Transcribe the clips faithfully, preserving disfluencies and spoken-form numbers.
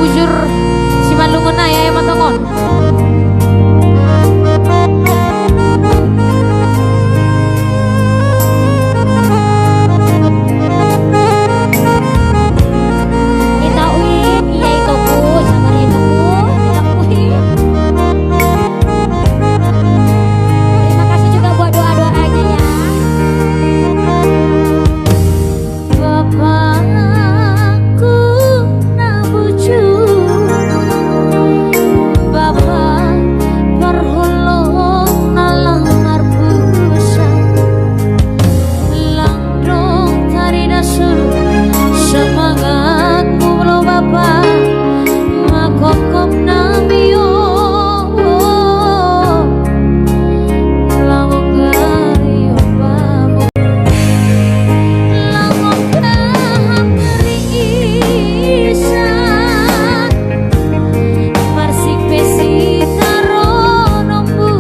Bujur Simalungun, ai, ai ma tongon. Ita ui, ia itoku, sabar itoku, ita ui. Terima kasih juga buat doa-doanya, ya. Bapakku na bujur, Bapa parholong na lang marpusat, lang dong tarida surut semangatmu, molo Bapa mangkophop nami on. Lang ongga riop hamu, lang ongga hamriisa, marsik pe sitarononmu.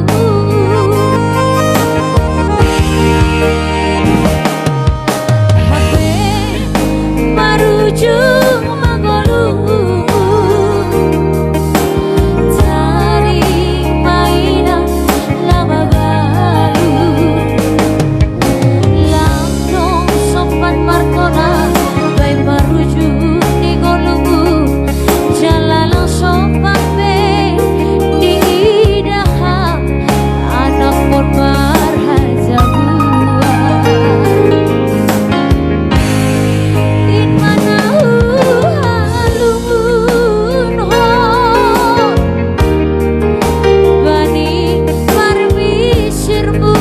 Hape marujung ma ngolum, tarima inang na mabalu. Lang dong sompat martona baen parujung ni ngolummu, jala lang sompat pe diida ham anakmon marhajabuan. In ma na huhalungunhon bani parmisirmu.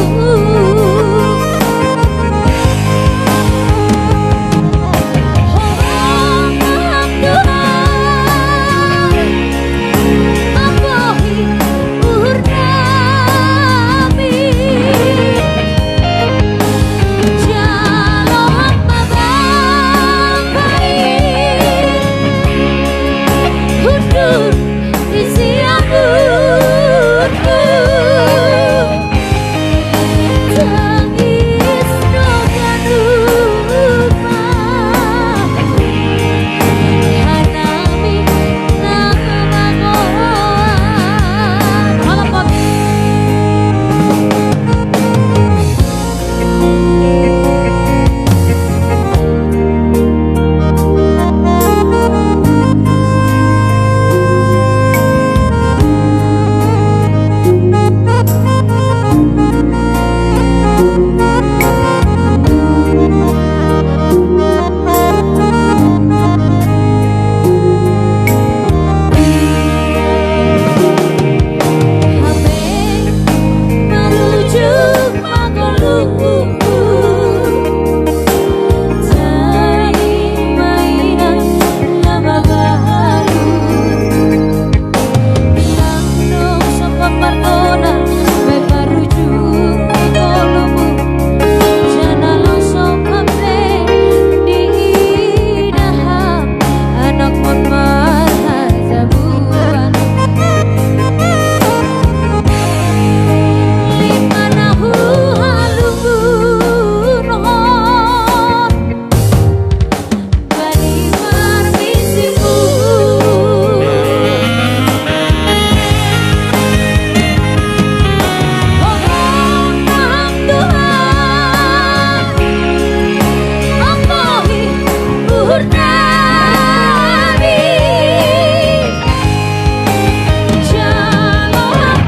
Ho ma ham Tuhan, ampohi uhur nami. Jalo ham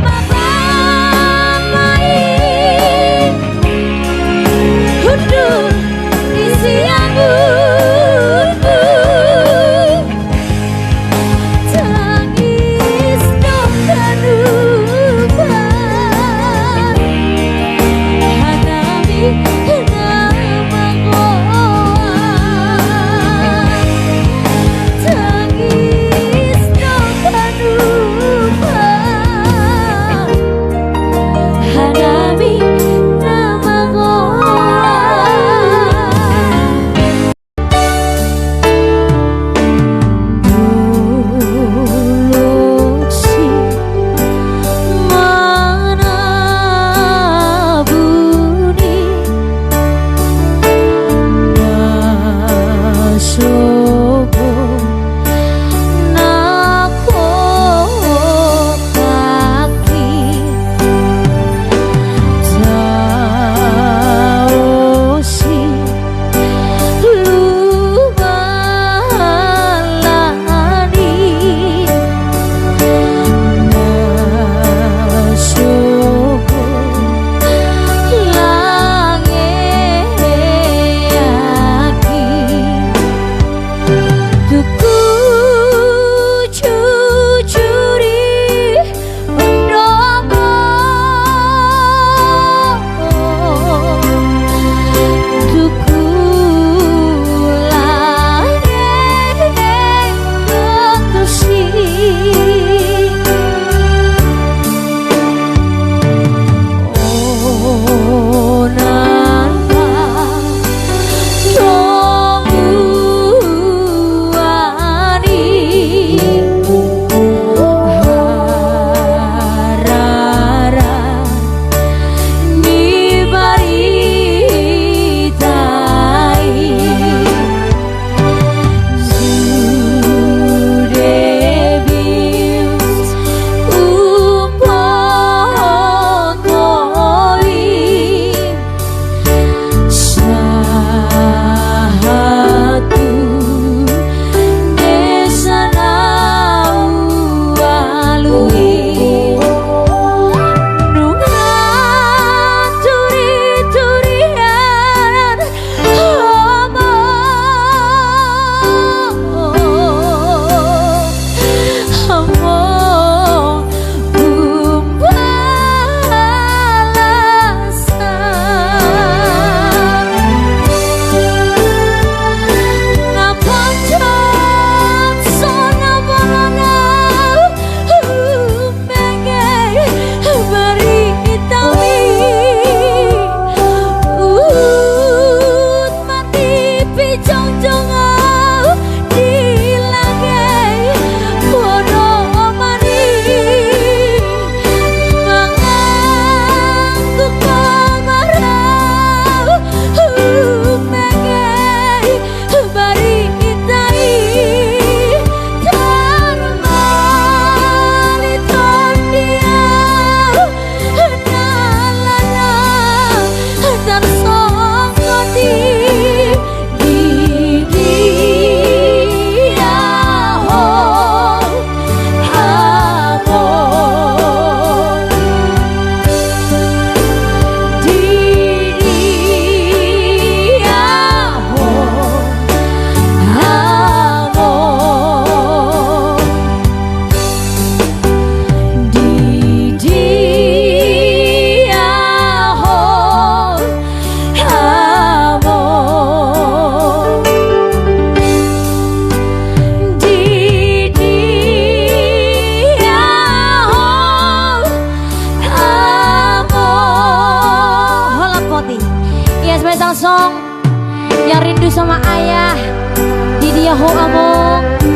ma Bapa i, hundul di siamunmu. Tangis do ganup, hanami na magoan. Yes, Betang Song. Yang rindu sama ayah. Di dia ho, Among?